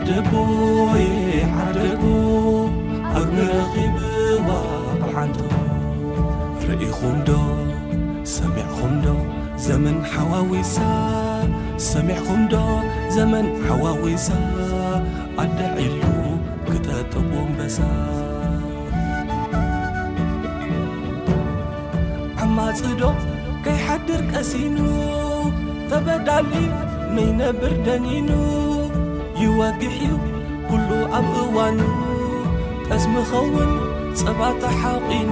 ዓደቦየ ዓደቦ፣ ኣግሪ ረኺብዋ ብሓንቶ። ርኢኹም ዶ ሰሚዕኹም ዶ ዘመን ሓዋዊሳ? ሰሚዕኹም ዶ ዘመን ሓዋዊሳ? ኣደ ዒሉ ክጠጥቦ ኣንበሳ። ዓማጺ ዶ ከይሓድር ቀሲኑ፣ ተበዳሊ ነይነብር ደኒኑ። ይወግሕ እዩ ኩሉ ኣብ እዋኑ፣ ጠስሚ ኸውን ጸባ ተሓቒኑ።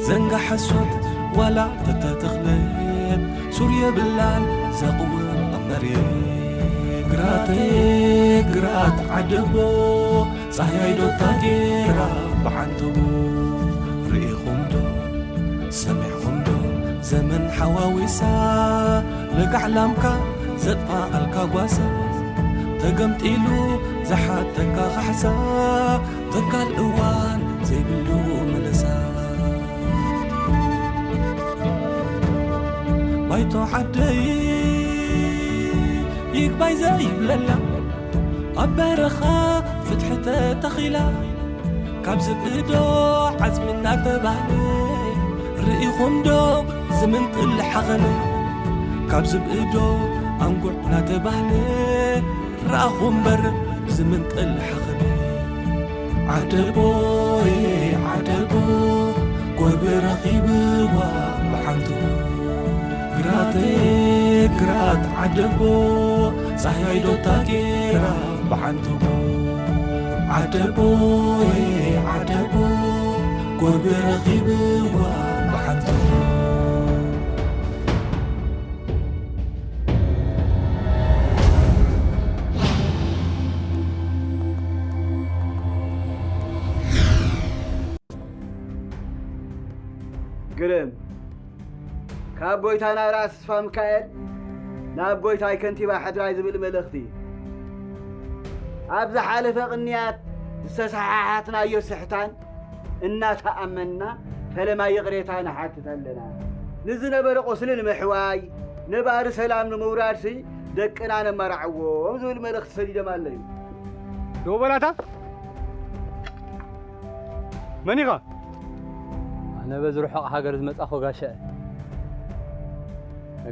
ዘንጋ ሓሶት ዋላ ተተተኽለት፣ ሱር የብላን ዘቕውም ኣብ መሬት። ግራተይ ግራት ዓደቦ፣ ጻህያይ ዶ ታጌራ ብዓንተቦ። ርኢኹም ዶ ሰሚዕኹም ዶ ዘመን ሓዋዊሳ? ለጋዕ ላምካ ዘጥፋኣልካ ጓሳ፣ ተገምጢሉ ዝሓተካ ካሕሳ፣ ተካል እዋን ዘይብሉ ምልሳ። ባይቶ ዓደይ ይግባይ ዘይብለላ፣ ኣብ በረኻ ፍትሒ ተተኺላ፣ ካብ ዝብኢ ዶ ዓጽሚ እናተባህለ፣ ርኢኹም ዶ ዝምንጥል ሓኸነ? ካብ ዝብኢ ዶ ኣንጉዕ እናተባህለ፣ ረኣኹ እምበር ዝምንጥል ሓኸነ። ዓደቦየ ዓደቦ፣ ጎርቢ ረኺብዋ ብሓንቶ። ግራተይ ግራት ዓደቦ፣ ጻህያይ ዶ ታጌራ ብሓንቶ። ዓደቦየ ዓደቦ፣ ጎርቢ ረኺብዋ ብሓንቶ። ግርም። ካብ ጎይታ ናብ ራእሲ ተስፋ ሚካኤል ናብ ጎይታይ ከንቲባ ሕድራይ ዝብል መልእኽቲ። ኣብ ዝሓለፈ ቅንያት ዝተሰሓሓትናዮ ስሕታን እናተኣመንና ፈለማ ይቕሬታ ንሓትት ኣለና። ንዝነበረ ቁስሊ ንምሕዋይ፣ ነባሪ ሰላም ንምውራድሲ ደቅና ነማርዓዎም ዝብል መልእኽቲ ሰዲዶም ኣለዩ። ዶ በላታ? መን ኢኻ? ኣነ በዚ ርሑቕ ሃገር ዝመጻኹ ጋሻ እየ።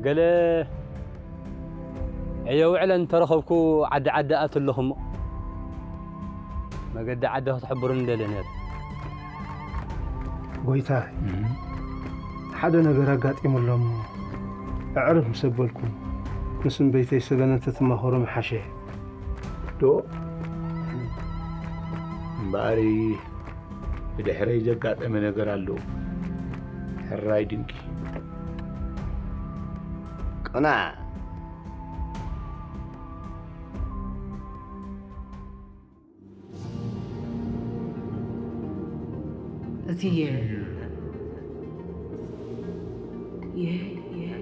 ገለ ዕዮ ውዕለ እንተረኸብኩ ዓዲ ዓዲ ኣቱ ኣለኹ እሞ፣ መገዲ ዓዲ ክትሕብሩኒ ደልየ ነይረ። ጎይታይ፣ እም። ሓደ ነገር ኣጋጢሙ ኣሎ እሞ፣ ኣዕርፍ ምስ ኣበልኩም፣ ምስ እምበይተይ ሰበነ እንተትማኸሩ ምሓሸ። ዶ? እምበኣር ብድሕረይ ዘጋጠመ ነገር ኣሎ። ሕራይ ድንቂ። ቅናዕ። እትዬ። የ-፣ የ-፣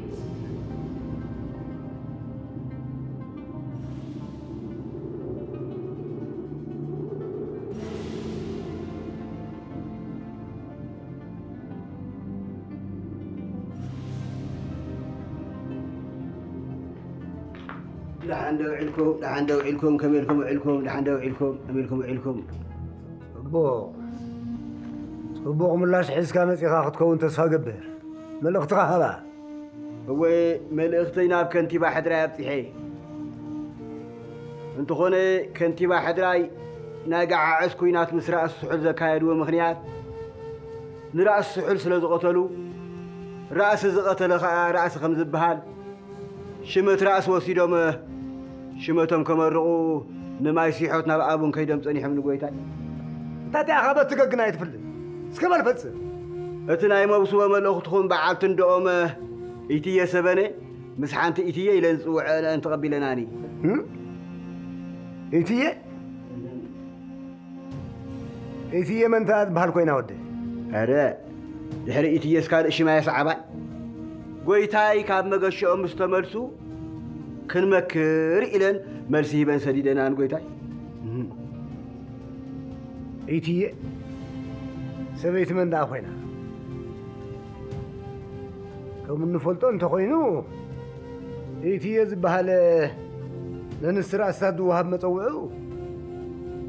ደሓን ዶ ውዒልኩም? ደሓን ዶ ውዒልኩም? ከመይ ኢልኩም ውዒልኩም? ደሓን ዶ ውዒልኩም? ከመይ ኢልኩም ውዒልኩም? ጽቡቕ፣ ጽቡቕ ምላሽ ሒዝካ መጺኻ ክትከውን ተስፋ እገብር። መልእኽትኻ ሃባ። እወ፣ መልእኽተይ ናብ ከንቲባ ሕድራይ ኣብጺሐ። እንተኾነ፣ ከንቲባ ሕድራይ ናይ ገዓዕስ ኲናት ምስ ራእሲ ስሑል ዘካየድዎ ምኽንያት፣ ንራእሲ ስሑል ስለ ዝቐተሉ፣ ራእሲ ዝቐተለ ኸኣ ራእሲ ከም ዝበሃል፣ ሽመት ራእሲ ወሲዶም፣ ሽመቶም ከመርቑ ንማይ ሲሖት ናብ ኣቡን ከይዶም ጸኒሖም ንጎይታይ። እንታይ እቲኣ ካብ እትገግን ኣይትፍልን? እስከ በል ፈጽም። እቲ ናይ መብስቦ መልእኽትኹም በዓልቲ እንድኦም ኢትየ ሰበነ ምስ ሓንቲ ኢትየ ኢለን ዝጽውዐን ተቐቢለናኒ። እም? ኢትየ? ኢትየ መን ትበሃል ኮይና ወዲ? ኣረ፣ ድሕሪ ኢትየስ ካልእ ሽም ኣየስዓባን። ጎይታይ ካብ መገሽኦም ምስ ተመልሱ፣ ክንመክር ኢለን መልሲ ሂበን ሰዲደናን ጎይታይ። እም። ኢትየ፣ ሰበይቲ መን ደኣ ኮይና? ከም እንፈልጦ እንተኾይኑ፣ ኢትየ ዝበሃል ነንስቲ ራእስታት ዝወሃብ መጸውዒኡ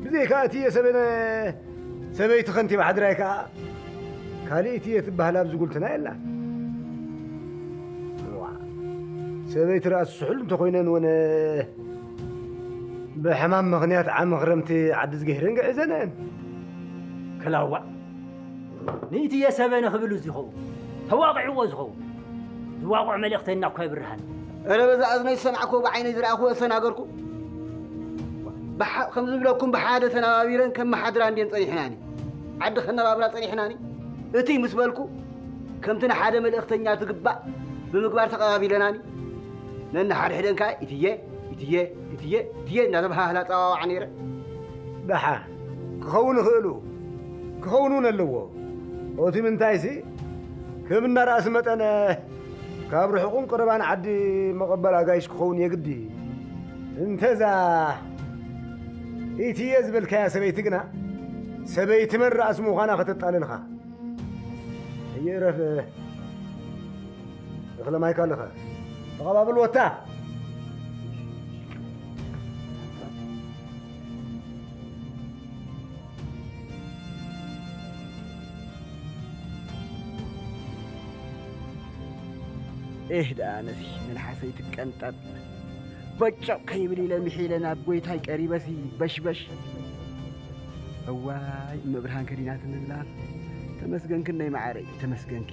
ብዘይካ እትየ ሰበነ ሰበይቲ ከንቲባ ሓድራይ ከኣ ካልእ እትየ ትበሃል ኣብዚ ጉልትና የላ። እዋ፣ ሰበይቲ ራእሲ ስሑል እንተኾይነን ወነ ብሕማም ምኽንያት ዓሚ ክረምቲ ዓዲ ዝገሂረን ግዕዘነን። ክላዋዕ ንእትየ ሰበነ ክብል ዝኸውን ተዋቒዕዎ ዝኸውን ዝዋቑዕ መልእኽተኛ እኳ ይብርሃን። እረ በዛ እዝነይ ዝሰማዕክዎ ብዓይነይ ዝረኣኽዎ እተናገርኩ። ብሓ-፣ ከም ዝብለኩም ብሓደ ተነባቢረን ከም መሓድራ እንድየን ጸኒሕናኒ። ዓዲ ከነባብራ ጸኒሕናኒ። እቲ ምስ በልኩ ከምቲ ንሓደ መልእኽተኛ ዝግባእ ብምግባር ተቐባቢለናኒ። ነንሓድሕደን ከኣ ኢትየ፣ ኢትየ፣ ኢትየ፣ ኢትየ እናተባሃህላ ጸዋዋዓ ነይረ። ደሓ ክኸውን ይኽእሉ ክኸውን እውን ኣለዎ። እቲ ምንታይሲ ከም እንዳ ራእሲ መጠን ካብ ርሑቕን ቅረባን ዓዲ መቐበል ኣጋይሽ ክኸውን የግዲ። እንተዛ ኢትየ ዝበልካያ ሰበይቲ ግና ሰበይቲ መን ራእሲ ምዃና ከተጣልልኻ። እየረፍ እኽለ ማይካ ኣለኸ ተቐባብል ወታ። ኤህ ደኣ ነሲ መልሓሰይ ትቀንጠብ። በጨቕ ከይብል ኢለ ምሒለ ናብ ጎይታይ ቀሪበሲ በሽበሽ። እዋይ እመብርሃን ከዲናትኒ ብላን። ተመስገንኪ እነይ መዓረይ፣ ተመስገንኪ።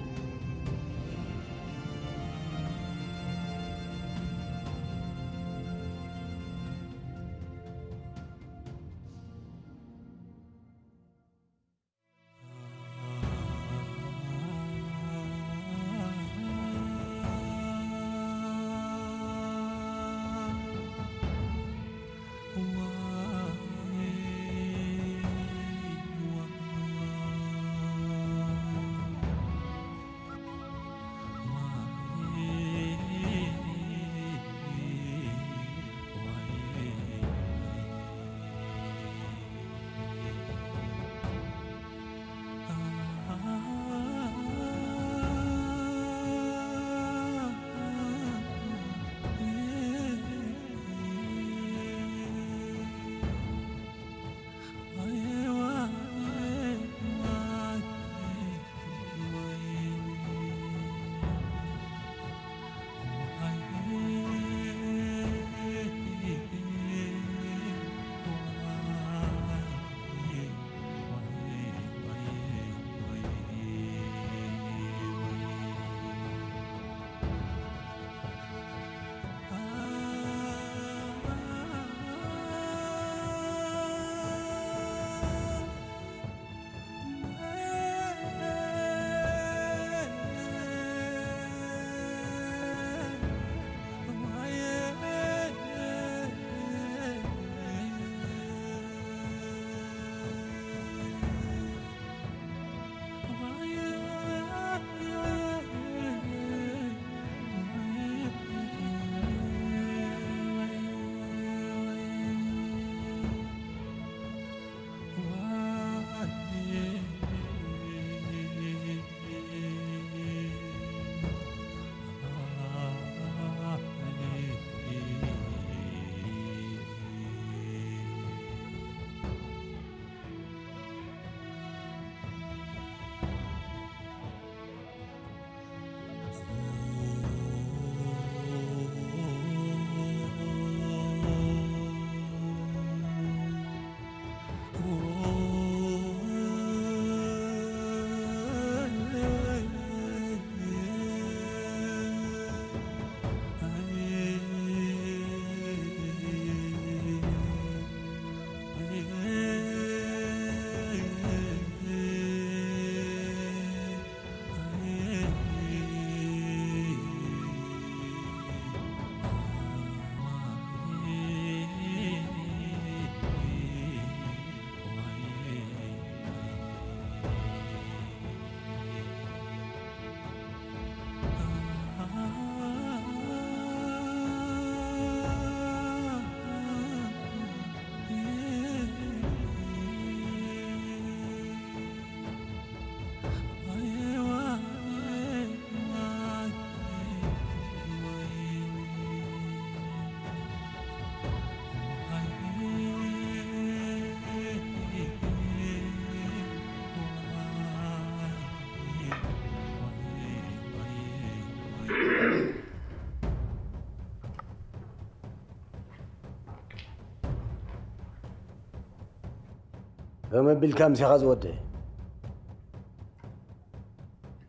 ከመይ ቢልካ ኣምሲኻ ዝወደ?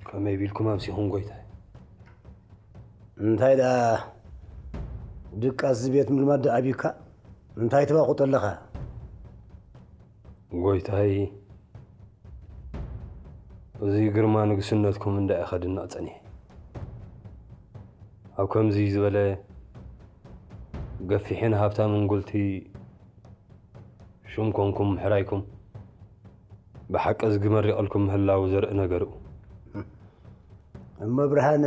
ከመይ ቢልኩም ኣምሲኹም ጎይታይ? እንታይ ደኣ ድቃስ እዚ ቤት ምልማድ ደኣ ኣቢካ? እንታይ ትባቑጥ ኣለኻ? ጎይታይ፣ እዚ ግርማ ንግስነትኩም እንዳ ኢኻ ድንቕ ጸኒሐ። ኣብ ከምዚ ዝበለ ገፊሕን ሃብታምን ጉልቲ ሽም ኮንኩም ምሕራይኩም ብሓቂ እዝጊ መሪቐልኩም ምህላው ዘርኢ ነገር እዩ። እመ ብርሃን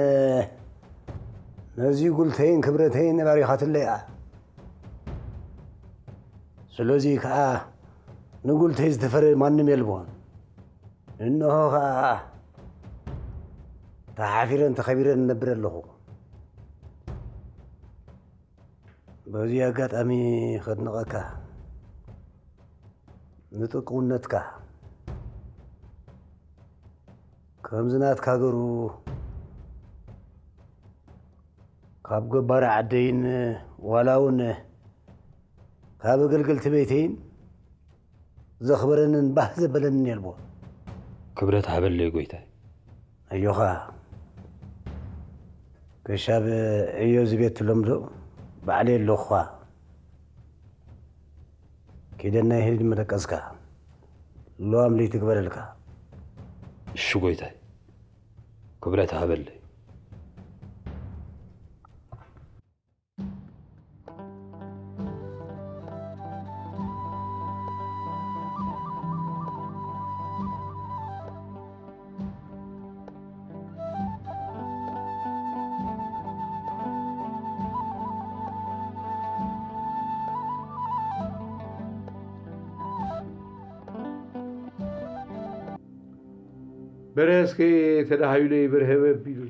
ነዚ ጉልተይን ክብረተይን ባሪኻትለይ እያ። ስለዚ ከኣ ንጉልተይ ዝተፈረ ማንም የልቦን። እንሆ ከኣ ተሓፊረን ተኸቢረን እነብር ኣለኹ። በዚ ኣጋጣሚ ከድንቐካ ንጥቁውነትካ። ከምዚ ናትካ ገሩ ካብ ገባር ዓደይን ዋላ እውን ካብ ኣገልገልቲ ቤተይን ዘኽበረንን ባህ ዘበለንን የልቦ። ክብረት ሃበለይ ጎይታይ። ኣዮኻ ክሻብ ዕዮ ዝቤት ትሎም ዶ ባዕለይ ኣለኹኻ። ኪደናይ ሂድ መደቀስካ። ሎዋም ልይ ትግበረልካ። እሺ ጎይታይ። ክብረት ሃበለይ። በርሀ እስከ ተዳሃዩለይ በርሀ በቢሉ።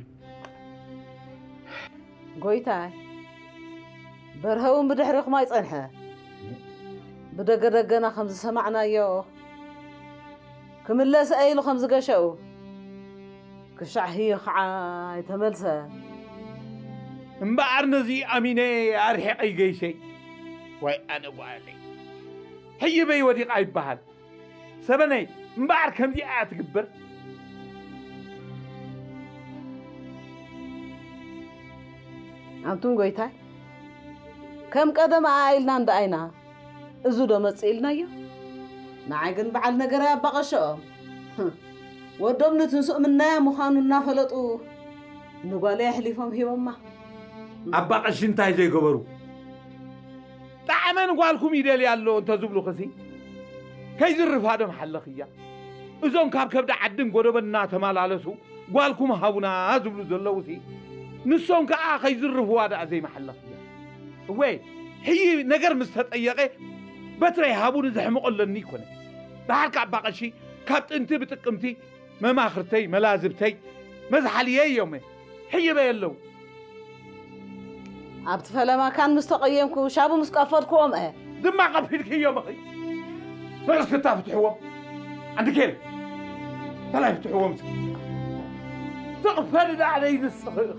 ጎይታይ፣ በርሀ እውን ብድሕሪኹም ኣይጸንሐ። ብደገ ደገና ከም ዝሰማዕናዮ፣ ክምለስ እየ ኢሉ ከም ዝገሸኡ፣ ክሻዕ ህዩ ኸዓ ኣይተመልሰ። እምበኣር ነዚ ኣሚነ ኣርሒቐይ ገይሸይ። ዋይ ኣነ ጓለይ። ሕይበይ ወዲቓ ይበሃል። ሰበነይ እምበኣር ከምዚኣ እያ ትግበር። ኣንቱም ጎይታይ፣ ከም ቀደም ኣኢልና እንዳ ኣይና፣ እዚ ዶ መጽእ ኢልናዮ? ንዓይ ግን በዓል ነገራይ ኣባቐሸኦም። ወዶም ንትንሱእ ምናያ ምዃኑ እናፈለጡ ንጓለይ ኣሕሊፎም ሂቦማ። ኣባቐሺ እንታይ ዘይገበሩ? ጣዕመ ንጓልኩም ይደልያ ኣሎ እንተዝብሉኽሲ፣ ከይዝርፋ ዶ ምሓለኽያ? እዞም ካብ ከብዲ ዓድን ጎደቦን እናተመላለሱ ጓልኩም ሃቡና ዝብሉ ዘለዉሲ፣ ንሶም ከኣ ከይዝርፍዋ ደኣ ዘይምሓለኽያ? እወ፣ ሕዪ ነገር ምስ ተጠየቐ፣ በትረይ ሃቡኒ ዘሕምቖ ኣለኒ ኣይኮነን። ደሓር ከኣ ኣባቐሺ ካብ ጥንቲ ብጥቅምቲ መማኽርተይ፣ መላዝብተይ፣ መዝሓልየይ እዮም። ሕይበይ ኣለዉ። ኣብቲ ፈለማ ካን ምስ ተቐየምኩ፣ ሻቡ ምስ ቀፈድክዎም እየ። ድማ ቀፊድክዮም እኺ። ንዑ እስክታ ፍትሕዎም። ኣንድኬል፣ ተላይ ፍትሕዎም እስኪ። ትቕፈዲ ደኣ ደይ ንስኺ እኺ።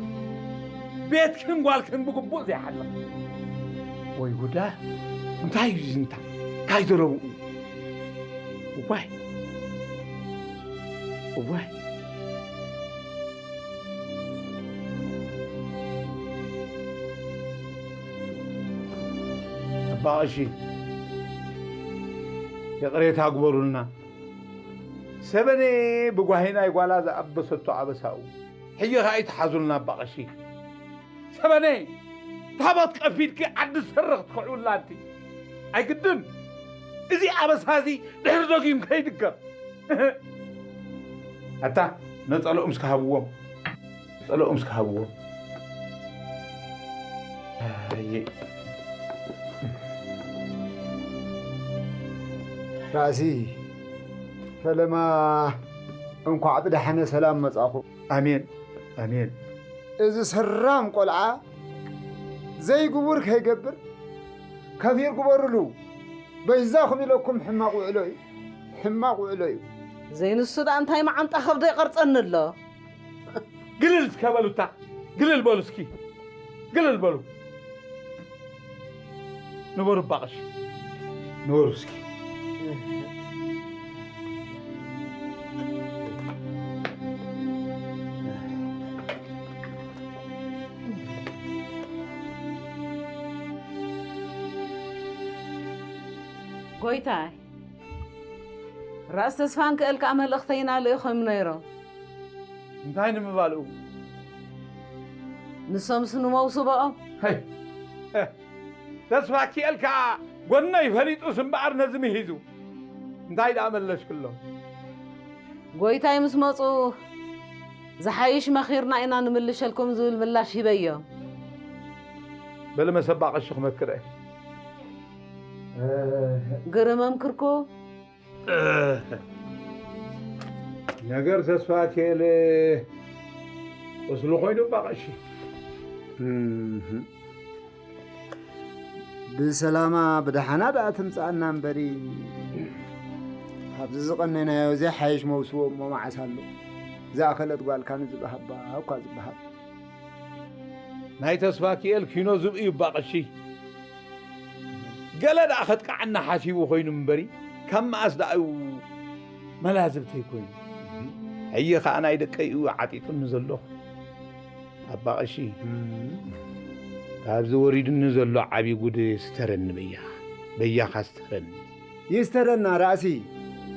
ቤትክን ጓልክን ብግቡእ ዘይሓለኽ። ወይ ጉዳ፣ እንታይ እዩ እዚ እንታ? እንታይ ዘረብኡ? እዋይ። እዋይ። ኣባ ቀሺ፣ ይቕሬታ ግበሩልና። ሰበነ ብጓሂ ናይ ጓላ ዝኣበሰቶ ኣበሳኡ። ሕጂ ኸኣ ይትሓዙልና ኣባ ቀሺ። ሰበነ፣ ታቦት ቀፊድኪ ዓዲ ዝሰርኽ ትኽዕውላ ኣንቲ። ኣይግድን። እዚ ኣበሳ እዚ ድሕሪ ደጊም ከይድገም። ኣታ፣ ነጸልኦም እስከ ሃብዎም። ነጸልኦም እስከ ሃብዎም። ኣየ። ራእሲ፣ ፈለማ እንኳዕ ብደሓነ ሰላም መጻኹም። ኣሜን፣ ኣሜን። እዚ ሰራም ቆልዓ ዘይግቡር ከይገብር ከፊር ግበሩሉ። በይዛኹም ኢለኩም ሕማቕ ውዕሎ እዩ፣ ሕማቕ ውዕሎ እዩ። ዘይንሱ ደኣ እንታይ መዓንጣ ከብዶ ይቐርጸኒ ኣሎ። ግልል እስከ በሉታ፣ ግልል በሉ እስኪ፣ ግልል በሉ። ንበሩ ኣባ ቀሺ፣ ንበሩ እስኪ። ጎይታይ፣ ራእሲ ተስፋን ክእል ከኣ መልእኽተይና ልኢኾም ነይሮም። እንታይ ንምባልኡ? ንሶምስ ንመውስቦኦም። ሄይ፣ እ፣ ተስፋ ክእል ከኣ ጎነይ ፈሊጡስ እምበኣር ነዚ ምሂዙ። እንታይ ደኣ መለስክሎም? ጎይታይ ምስ መጹ፣ ዝሓይሽ መኺርና ኢና ንምልሸልኩም ዝብል ምላሽ ሂበዮም። በሊ መሰባ ቀሺ ክመክር እየ። ግርም መምክርኩ። ነገር ተስፋ ኬል ቁስሊ ኮይኑ እባ ቀሺ። እህ። ብሰላማ ብደሓና ደኣ ትምጻኣና እምበሪ፣ ካብዚ ዝቐነናዮ ዘይሓይሽ መውስቦ እሞ መዓስ ኣሎ? ዝኣኸለት ጓልካ ንዝበሃባ እኳ ዝበሃል። ናይ ተስፋ ክኤል ኪኖ ዝብኢ እዩ እባ ቀሺ። ገለ ደኣ ከጥቅዓና ሓሲቡ ኮይኑ እምበሪ፣ ካብ መኣስ ደኣ እዩ መላዝብተይ ኮይኑ? ሕጂ ኸኣ ናይ ደቀይ እዩ ዓጢጡኒ ዘሎ። ኣባ ቀሺ፣ እም። ካብዚ ወሪዱኒ ዘሎ ዓቢ ጉድ ስተረኒ በያኻ፣ በያኻ ስተረኒ። ይስተረና ራእሲ፣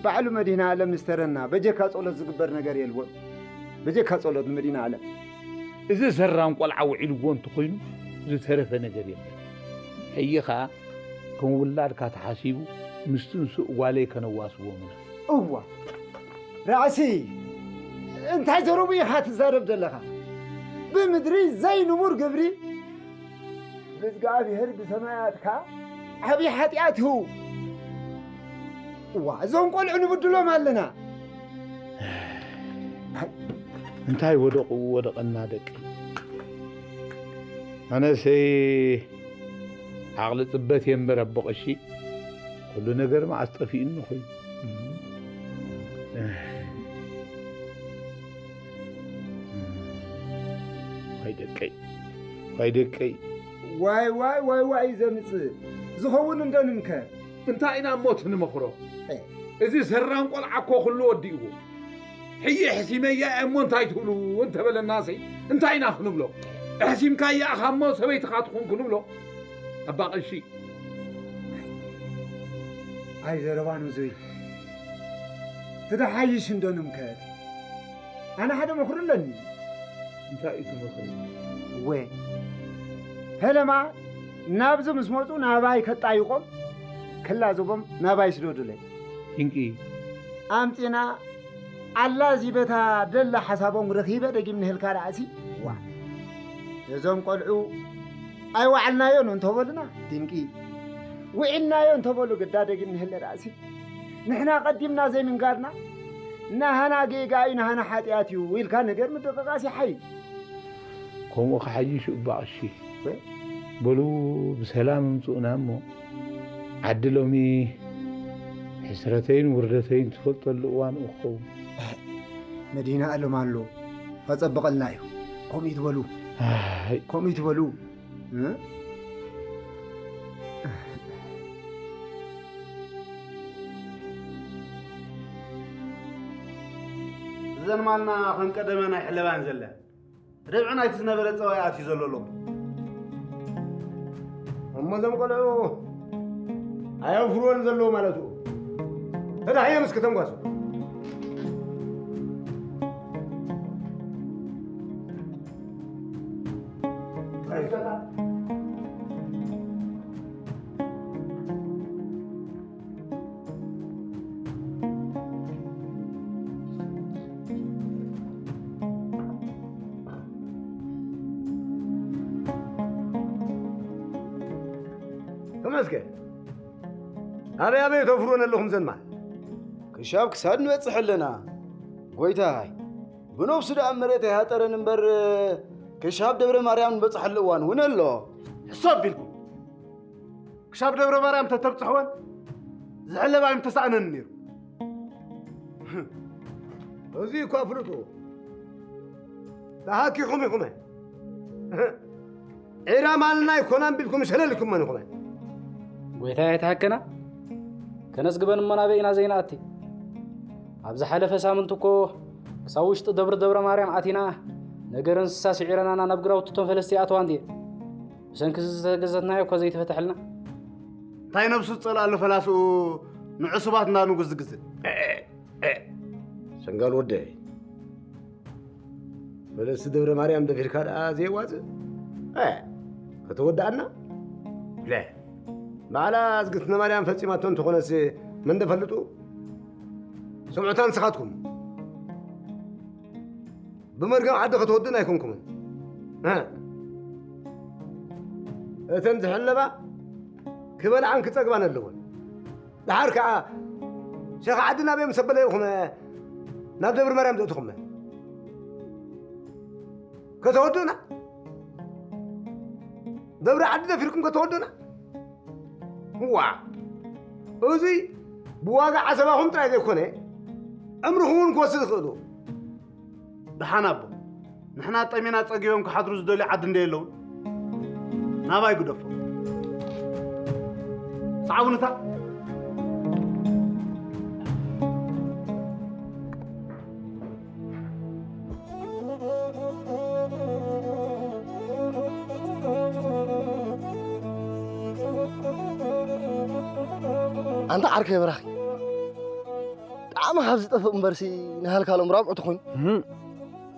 ባዕሉ መድህና ኣለም ይስተረና። በጀካ ጸሎት ዝግበር ነገር የልቦን። በጀካ ጸሎት ንመድህና ኣለም። እዚ ሰራም ቆልዓ ውዒልዎ እንተኾይኑ ዝተረፈ ነገር የለን። ሕጂ ኸኣ ከም ውላድካ ተሓሲቡ ምስቲ ንሱእ ጓለይ ከነዋስቦ ምነ። እዋ፣ ራእሲ፣ እንታይ ዘረቡ ኢኻ ትዛረብ ዘለኻ? ብምድሪ ዘይንቡር ግብሪ ብእግዚኣብሔር ብሰማያትካ ዓብዪ ሓጢኣት እዩ። እዋ፣ እዞም ቆልዑ ንብድሎም ኣለና። እንታይ ወደቑ ወደቐና ደቂ። ኣነሰይ ዓቕሊ ጽበት እየ እምበር ኣቦ ቀሺ፣ ኩሉ ነገር መዓስ ጠፊኡኒ ኮይኑ። ዋይ ደቀይ፣ ዋይ ደቀይ። ዋይ፣ ዋይ፣ ዋይ፣ ዋይ ዘምጽእ ዝኸውን እንዶ ንምከር። እንታይ ኢና እሞ እቲ ንመኽሮ? እ። እዚ ሰራም ቆልዓ እኮ ኩሉ ወዲእዎ። ሕጂ ሕሲመያ እየ እሞ እንታይ ትብሉ እንተበለናሲ እንታይ ኢና ክንብሎ? ኣሕሲምካያ ኢኻ እሞ ሰበይትኻ ትኹን ክንብሎ? ኣባ ቀሺ። ኣይ ዘረባ ንዙይ። ትደሓይሽ እንዶ ንምከር። ኣነ ሓደ ምኽሪ ኣለኒ። እንታይ እዩ እቲ ምኽሪ? እወ፣ ፈለማ ናብዚ ምስ መጹ ናባይ ከጣይቖም ክላዘቦም ናባይ ስደዱለይ። ድንቂ። ኣምጺና ኣላ እዚ በታ ደላ ሓሳቦም ረኺበ ደጊም ንህልካ ደኣሲ። ዋ፣ እዞም ቆልዑ ኣይወዓልናዮን እንተበሉና ድንቂ፣ ውዒልናዮ እንተበሉ ግዳ ደጊም ንህለ ደኣሲ። ንሕና ቀዲምና ዘይምንጋርና፣ ናህና ጌጋ እዩ፣ ናህና ሓጢኣት እዩ ኢልካ ነገር ምድቕቓስ ይሓይሽ። ከምኡ ክሓይሽ እባ ቀሺ። በሉ ብሰላም እምጽኡና እሞ፣ ዓዲ ሎሚ ሕስረተይን ውርደተይን ትፈልጠሉ እዋን ክኸውን። መዲና ኣለም ኣሎ፣ ከጸብቐልና እዩ። ከምኡ ይትበሉ። ኣይ። ከምኡ ይትበሉ። እ? እዘን ማልና ከም ቀደመን ኣይሕለባን ዘለን። ርብዒ ናይቲ ዝነበረ ጸባይ ኣትዩ ዘሎ ኣሎ። እሞ እዞም ቆልዑ ኣየውፍርዎን ዘለዉ ማለት እዩ። ተዳህዮም እስኪ ተንጓሱ። ተመስገን። ኣበይ ኣበይ ተፍርወን ኣለኹም ዘንማል? ክሻብ ክሳድ ንበጽሕ ኣለና ጎይታይ። ብነብሱ ደኣ መሬት ኣይሃጠረን እምበር፣ ክሻብ ደብረ ማርያም ንበጽሐሉ እዋን እውን ኣሎ። ሕሰብ ቢልኩም። ክሳብ ደብረ ማርያም ተተብጽሕወን ዝሕለባ ኣይምተሳእነን ነይሩ። እዚ እኳ ፍልጡ ተሃኪኹም ኢኹመ። ዒራ ማልና ኣይኮናን ቢልኩም ሸለልኩመን ኢኹመ። ጎይታይ ኣይትሃከና፣ ከነስግበን እሞ ናበይ ኢና ዘይንኣቲ? ኣብ ዝሓለፈ ሳምንት እኮ ክሳብ ውሽጢ ደብሪ ደብረ ማርያም ኣቲና፣ ነገር እንስሳ ስዒረናና ናብ ግራውቲ እቶም ፈለስቲ ይኣትዋ እንድየ። ብሰንኪ እዚ ዝተገዘትናዮ እኮ ዘይተፈትሐልና። እንታይ ነብሱ ዝጸልኣሉ ፈላስኡ ንዕሱባት እንዳ ንጉስ ዝግዝእ? ሰንጋል ወደይ፣ ፈለስቲ ደብረ ማርያም ደፊርካ ደኣ ዘየዋጽእ? እ፣ ከተወድኣና? ለ፣ በዓላ እዝግትነ ማርያም ፈጺማቶ እንተኾነስ መን ደፈልጡ? ስምዑታ ንስኻትኩም። ብመርገም ዓዲ ከተወድኡና ኣይኮንኩምን። እ፣ እተን ዝሕለባ ክበልዓን ክጸግባን ኣለወን። ደሓር ከኣ ሸኻ ዓዲ ናበይ ምስ ኣበለ ኢኹም ናብ ደብረ ማርያም ዘእትኹም? ከተወድኡና? ደብረ ዓዲ ደፊርኩም ከተወድኡና? ዋ፣ እዙይ ብዋጋ ዓሰባኹም ጥራይ ዘይኮነ፣ ዕምርኹም እውን ክወስድ ይኽእሉ። ደሓን ኣቦ፣ ንሕና ጠሜና ጸጊቦም ክሓድሩ ዝደልዩ ዓዲ እንደ የለውን፣ ናባይ ግደፎ። ሰዓቡንታ። ኣንታ ዓርከይ በራኺ፣ ጣዕሚ ካብ ዝጠፍእ እምበርሲ፣ ንሃልካሎም ራብዑ ትኹን። እም።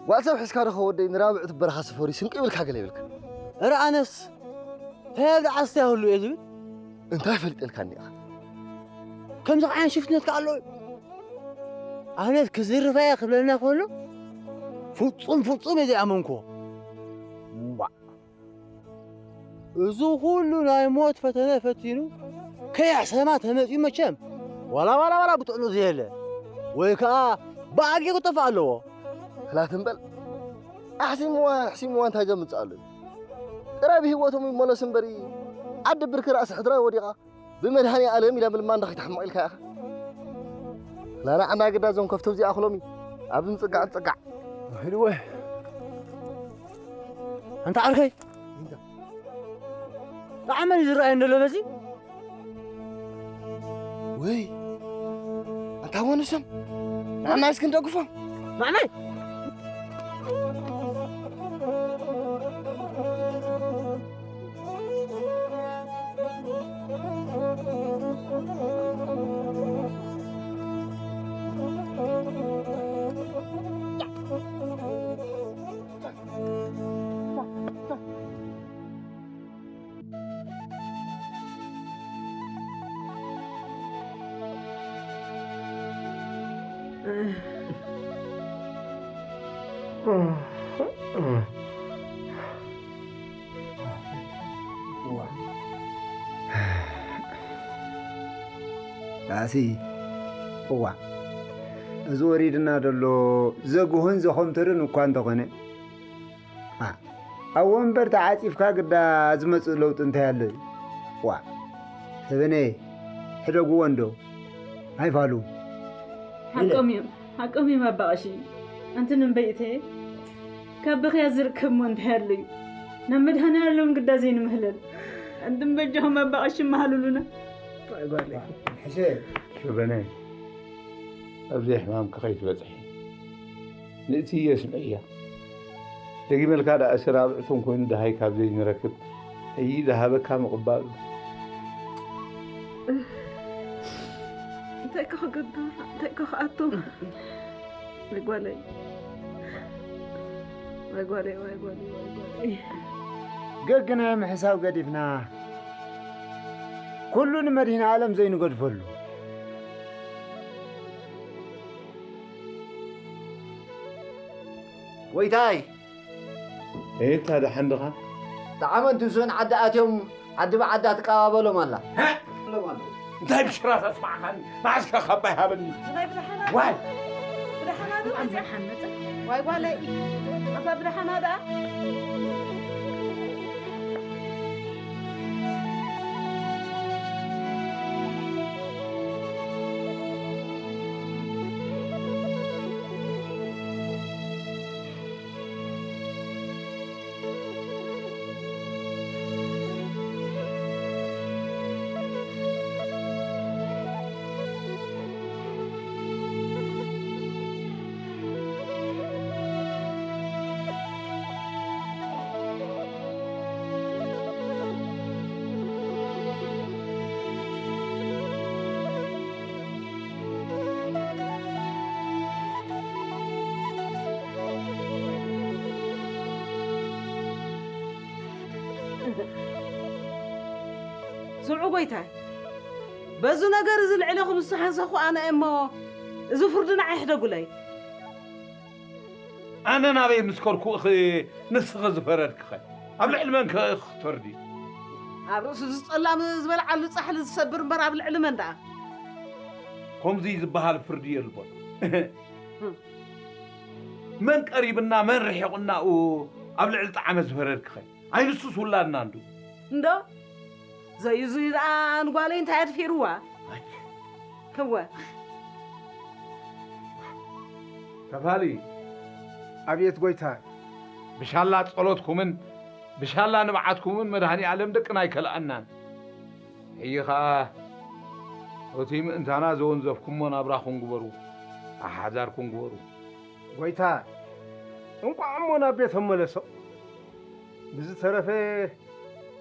ጓል ሰብ ሒዝካ ዶ ከወደይ ንራብዑ ትበረኻ ስፈሪ ስንቂ ይብልካ ገለ ይብልካ። እረ ኣነስ፣ እንታይ ኣብ ደዓስቲ ይህሉ እየ ዝብል? እንታይ ፈሊጠልካኒ ኢኻ? ከምዚ ዓይነት ሽፍትነት ከ ኣሎ? ኣነስ ክዝርፋ እየ ክብለና ከሎ፣ ፍጹም፣ ፍጹም እየ ዘይኣመንኩዎ። ዋእ! እዚ ኩሉ ናይ ሞት ፈተነ ፈቲኑ፣ ከየሕሰማ ተመጺኡ መቸም፣ ዋላ፣ ዋላ፣ ዋላ ብጥዕኑ ዘየለ፣ ወይ ከኣ ብኣጊኡ ክጠፍእ ኣለዎ። ክላት እምበል፣ ኣሕሲምዋ፣ ኣሕሲምዋ እንታይ ዘምጽእ ኣሎ? ጥራይ ብህይወቶም ይመለሱ እምበሪ፣ ዓዲ ብርኪ ራእሲ ሕድራ ወዲቓ፣ ብመድሃኔ ኣለም ኢላ ምልማን ዶ ከይትሕመቕ ኢልካ ኢኻ? ላላ ዓማይ ግዳ እዞም ከፍቶም እዚኣ ክሎም እዩ። ኣብዚ ምጽጋዕ ጽጋዕ። ወይሊ ወይ። ኣንታ ዓርከይ። እንታይ? ጣዕመ እዩ ዝረኣየኒ ዘሎ በዚ። ወይ። ኣንታ ወንሶም። ንዓና እስኪ ንደግፎም። ንዓና? ዳሲ፣ እዋ፣ እዚ ወሪድና ዘሎ ዘጉህን ዘኾምትርን እኳ እንተኾነ፣ አ፣ ኣብ ወንበር ተዓጺፍካ ግዳ ዝመጽእ ለውጢ እንታይ ኣሎ እዩ? ዋ፣ ሰበነ፣ ሕደግዎ እንዶ፣ ኣይፋሉ። ሓቆም እዮም፣ ሓቆም እዮም ኣባ ቀሺ። ኣንቲ ንበይተ፣ ካብ ብኽያ ዝርከብ እሞ እንታይ ኣሎ እዩ? ናብ መድሃኔ ኣለም ግዳ ዘይንምህለል። ኣንቱም በጃኹም ኣባ ቀሺ መሃሉሉና። ጓለይ። ሕሸ። ሰበነ፣ ኣብዚ ሕማምኪ ከይትበጽሒ። ንእቲ የስምዕያ። ደጊመልካ ደኣ እሲ ራብዕቶም ኮይኑ ደሃይ ካብ ዘይንረክብ፣ ሕጂ ዝሃበካ ምቕባሉ። እንታይ ከ ክገብር? እንታይ ከ ክኣቱ? ወይ ጓለይ። ወይ ጓለይ፣ ወይ ጓለይ፣ ወይ ጓለይ። ገግነ ምሕሳብ ገዲፍና፣ ኩሉ ንመድህን ዓለም ዘይንገድፈሉ። ጎይታይ! ኤታ ደሓን ድኻ? ጠዓመ እንትውስን ዓዲ ኣትዮም ዓዲ ብዓዳ ትቀባበሎም ኣላ። ሀ? ኢሎም ኣለዉ። እንታይ ብሽራ ተስማዕኻኒ? መዓስከ ካባ ይሃበኒ? ናይ ብድሓና ዋይ! ብድሓና ዶ? ብድሓን መጸ። ዋይ ጓለይ! ኣታ ብድሓና ደኣ? ስምዑ ጎይታይ፣ በዚ ነገር እዚ ልዕሌኹም ዝተሓንሰኹ ኣነ እየ እሞ፣ እዚ ፍርዲ ንዓይ ሕደጉለይ። ኣነ ናበይ ምስ ከድኩ እኺ ንስኺ ዝፈረድክኸ? ኣብ ልዕሊ መን ከ እኺ ክትፈርዲ? ኣብ ርእሱ ዝጸላም ዝበልዓሉ ጻሕሊ ዝሰብር እምበር ኣብ ልዕሊ መን ደኣ? ከምዚ ዝበሃል ፍርዲ የልቦን። መን ቀሪብና መን ርሒቑናኡ ኣብ ልዕሊ ጣዕመ ዝፈረድክኸ? ኣይንሱስ ውላድና እንዱ። እንዶ ዘይዙይ ደኣ ንጓለይ እንታይ ኣድፊርዋ? ከወ ተፋሊ ኣብየት ጎይታ። ብሻላ ጸሎትኩምን ብሻላ ንብዓትኩምን መድሃኒ ኣለም ደቅና ኣይከልኣናን። ሕጂ ኸኣ እቲ ምእንታና ዘወንዘፍኩሞ ናብራኹም ግበሩ፣ ኣሓዛርኩም ግበሩ። ጎይታ እንቋዕ እሞ ናብ ቤቶም መለሶ። ብዝተረፈ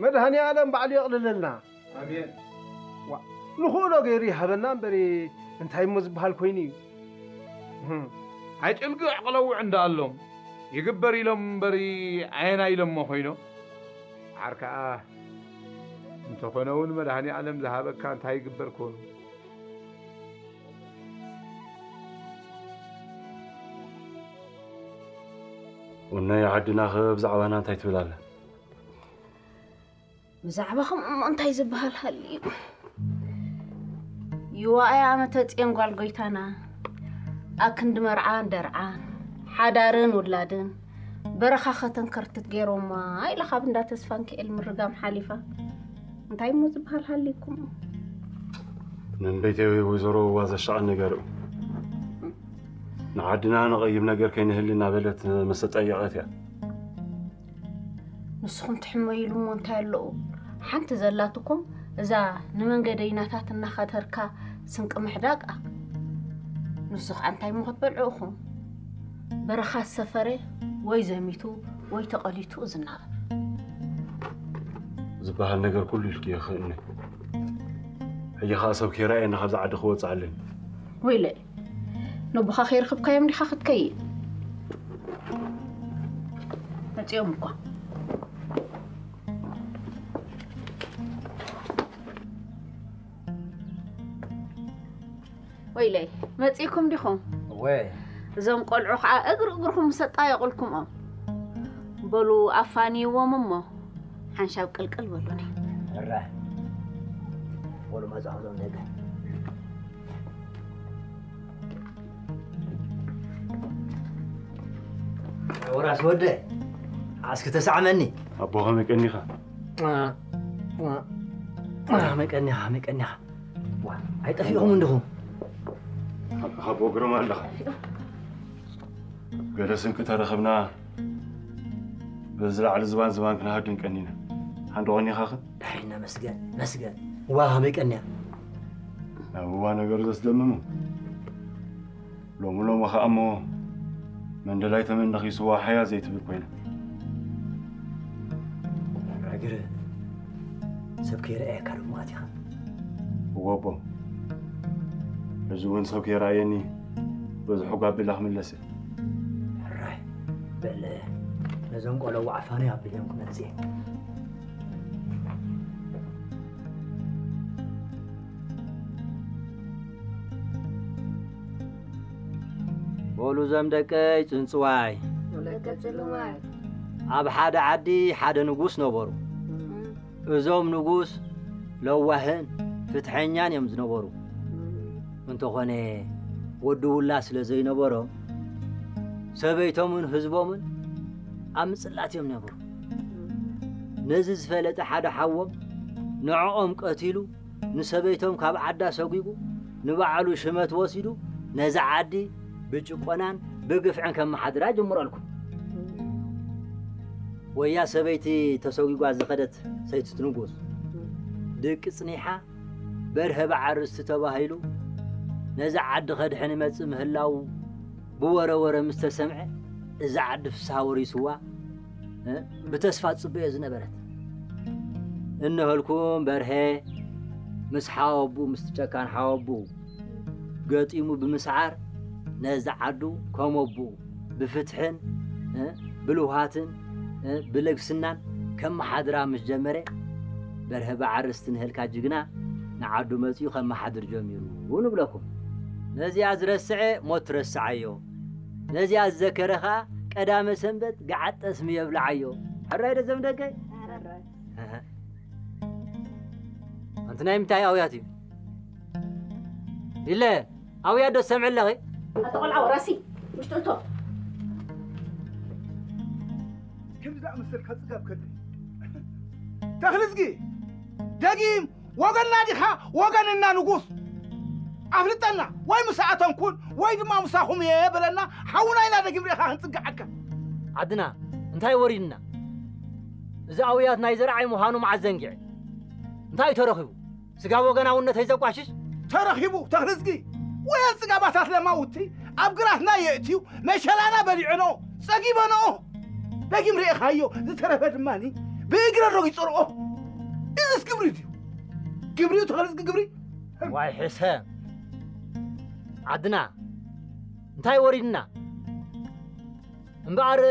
መድሃኒ ኣለም ባዕሉ የቕልለልና። ኣሜን። ዋ ንኽእሎ ገይሩ ይሃበና እምበሪ እንታይ እሞ ዝበሃል ኮይኑ እዩ። እህ። ኣይጭልግዕ ቅለውዕ እንዳኣሎም ይግበር ኢሎም እምበሪ ኣየና ኢሎሞ ኮይኖም። ዓር ከኣ እንተኾነ እውን መድሃኒ ኣለም ዝሃበካ እንታይ ይግበር ኮኑ። ወናይ ዓድናኸ ብዛዕባና እንታይ ትብል ኣላ? ብዛዕባኹም እሞ እንታይ ዝበሃል ሃልዩ? ይዋኣያ መተፅኤን ጓል ጎይታና ኣክንዲ መርዓን ደርዓን ሓዳርን ውላድን በረኻ ከተንከርትት ገይሮማ ኢላ ካብ እንዳ ተስፋንክኤል ምርጋም ሓሊፋ እንታይ እሞ ዝበሃል ሃልይኩም? መንበይተይ ወይዘሮ ዋ ዘሻቐን ነገር እዩ። ንዓድና ንቐይም ነገር ከይንህሊ እናበለት መሰጠየቐት እያ። ንስኹም ትሕመይሉ እሞ እንታይ ኣለዎ? ሓንቲ ዘላትኩም እዛ ንመንገደይናታት እናኸተርካ ስንቂ ምሕዳግ እያ። ንሱ ኸዓ እንታይ እሞ ክትበልዑ ኢኹም? በረኻ ዝሰፈረ ወይ ዘሚቱ ወይ ተቐሊቱ ዝናብ። ዝበሃል ነገር ኩሉ ኢልኪ ይኽእልኒ። ሕጂ ኸዓ ሰብ ከይረኣየኒ ካብዛ ዓዲ ክወፅእ ኣለኒ። ወይለይ ነቦኻ ከይረኸብካዮም ዲኻ ክትከይድ? መፂኦም እኳ። ወይለይ መፂእኩም ዲኹም? እወ። እዞም ቆልዑ ከዓ እግሪ እግርኹም ምሰጣየቑልኩምኦም። በሉ ኣፋንይዎም እሞ ሓንሻብ ቅልቅል በሉኒ። እረ። በሉ መፃኹ ዞም ደገ። ወራስ ወደ ኣስኪ ተሳዕመኒ። ኣቦ ከመይ ቀኒኻ? ከመይ ቀኒኻ? ከመይ ቀኒኻ? ዋ፣ ኣይጠፊእኹም እንዲኹም? ኣቦ ግርማ ኣለኻ? ገለ ስንቂ ተረኸብና በዚ ላዕሊ ዝባን ዝባን ክንሃድን ቀኒና። ሓንዶ ቀኒኻኸ? ዳሕና መስገን መስገን። ዋ ከመይ ቀኒያ? ናብ እዋ ነገሩ ዘስደምሙ። ሎሚ ሎሚ ኸኣ እሞ መንደላይ ተመን ነኺስዋ ሓያ ዘይትብል ኮይና። ራግር ሰብ ከይረኣየካ ዶ መኣት ኢኻ? እወ ኣቦ፣ ሕዚ እውን ሰብ ከይረኣየኒ በዝሑ ጋቢላ ክምለስ እየ። ሕራይ በል ነዞም ቆሎ ዋዕፋኖይ ኣቢሎም ክመጽእ እየ። በሉ ዘም ደቀይ ጽንጽዋይ። ኣብ ሓደ ዓዲ ሓደ ንጉስ ነበሩ። እዞም ንጉስ ለዋህን ፍትሐኛን እዮም ዝነበሩ። እንተኾነ ወዲ ውላድ ስለ ዘይነበሮም ሰበይቶምን ህዝቦምን ኣብ ምጽላት እዮም ነበሩ። ነዚ ዝፈለጠ ሓደ ሓዎም ንዕኦም ቀቲሉ ንሰበይቶም ካብ ዓዳ ሰጒጉ ንባዕሉ ሽመት ወሲዱ ነዛ ዓዲ ብጭቆናን ብግፍዕን ከመሓድራ ጀምረልኩም። ወያ ሰበይቲ ተሰጒጓ ዝኸደት ሰይቲ ንጉስ ድቂ ጽኒሓ በርሀ በዓርስቲ ተባሂሉ ነዛ ዓዲ ከድሕን ይመጽእ ምህላዉ ብወረ ወረ ምስ ተሰምዐ እዛ ዓዲ ፍስሃ ወሪስዋ ብተስፋ ትጽበዮ ዝነበረት። እነሆልኩም በርሀ ምስ ሓወቡኡ ምስቲ ጨካን ሓወቡኡ ገጢሙ ብምስዓር ነዛ ዓዱ ከም ኣቡኡ ብፍትሕን ብልውሃትን ብልግስናን ከመሓድራ ምስ ጀመረ፣ በርሀ በዓር ርስትንህልካ ጅግና ንዓዱ መጺኡ ከመሓድር ጀሚሩ ንብለኩም። ነዚኣ ዝረስዐ ሞት ትረስዓዮ፣ ነዚኣ ዝዘከረ ኸኣ ቀዳመ ሰንበት ገዓት ጠስሚ የብልዓዮ። ሕራይ ዶ ዘም ደቀይ? ኣንቲ ናይ ምንታይ ኣውያት እዩ? ኢለ ኣውያት ዶ ትሰምዒ ኣለኺ? ኣቶ ቆልዓ ወራሲ፣ ውሽጢ እቶ። ከምዚ ዝኣመሰልካ ጽጋብ ከድሪ። ተኽልዝጊ፣ ደጊም ወገንና ዲኻ ወገንና ንጉስ? ኣፍልጠና፣ ወይ ምሳኣተን ኩን ወይ ድማ ምሳኹም እየ በለና። ሓውና ኢና ደጊም ርኢኻ ክንጽግዓካ። ዓድና እንታይ ወሪድና? እዚ ኣውያት ናይ ዘርዓይ ምዃኑ መዓዝ ዘንጊዐ? እንታይ እዩ ተረኺቡ? ስጋብ ወገናውነተይ ዘቋሽሽ? ተረኺቡ ተኽልዝጊ። ወያን ጽጋባታት ለማውቲ ኣብ ግራትና የእትዩ መሸላና በሊዕኖ ጸጊበኖ። ደጊም ርኢኻዮ፣ ዝተረፈ ድማኒ ብእግረ ረጊጹ ርኦ። እዝስ ግብሪ ድዩ? ግብሪ እዩ ተኽልዝጊ ግብሪ? ዋይ ሕሰም ዓድና እንታይ ወሪድና? እምበኣር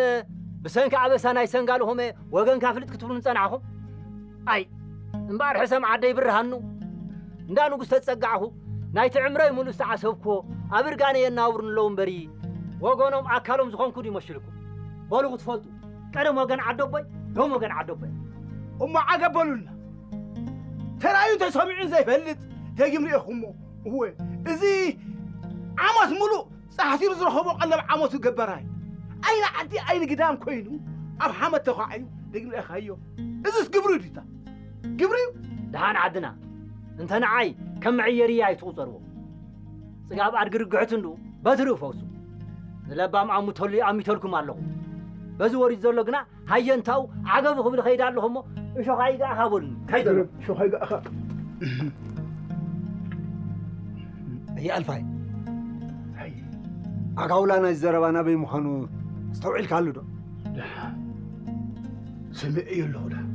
ብሰንኪ ኣበሳ ናይ ሰንጋልኹም ወገንካ ፍልጥ ክትብሉ ንጸናሕኹም? ኣይ እምበኣር ሕሰም ዓደይ ብርሃኑ እንዳ ንጉስ ተጸጋዕኹ ናይቲ ዕምረይ ሙሉእ ዝተዓሰብኩዎ ኣብ እርጋነ የናብሩኒ ኣለዉ እምበሪ ወገኖም ኣካሎም ዝኾንኩ ድዩ መሽልኩም? በሉ ክትፈልጡ ቀደም ወገን ዓደቦይ ሎም ወገን ዓደቦይ። እሞ ዓገብ በሉልና። ተራእዩ ተሰሚዑን ዘይፈልጥ ደጊም ርኢኹሞ። እወ እዚ ዓመት ሙሉእ ጻሕቲሩ ዝረኸቦ ቀለብ ዓመቱ ገበራይ። ኣይኒ ዓዲ ኣይኒ ግዳም ኮይኑ ኣብ ሓመድ ተዃዕዩ ደጊም ርኢኻዮ። እዝስ ግብሪ ድዩ? ግብሪ እዩ። ደሓን ዓድና እንተ ንዓይ ከም መዐየርያ ኣይትቑጸርዎ። ጽጋብ ኣድጊ ርግሕቲ እንዱ በትሪ ፈውሱ። ንለባም ኣሙተሉ ኣሚተልኩም ኣለኹ። በዚ ወሪድ ዘሎ ግና ሃየንታው ዓገቡ ክብል ኸይድ ኣለኹ እሞ እሾኻ ይግኣኻ በሉኒ። ከይድ ኣሎ። እሾኻ ይግኣኻ። ኣየ ኣልፋይ፣ ኣጋውላ ናይ ዘረባ ናበይ ምዃኑ ኣስተውዒልካሉ ዶ? ደሓን ሰሚዐዮ ኣለኹ። ደሓን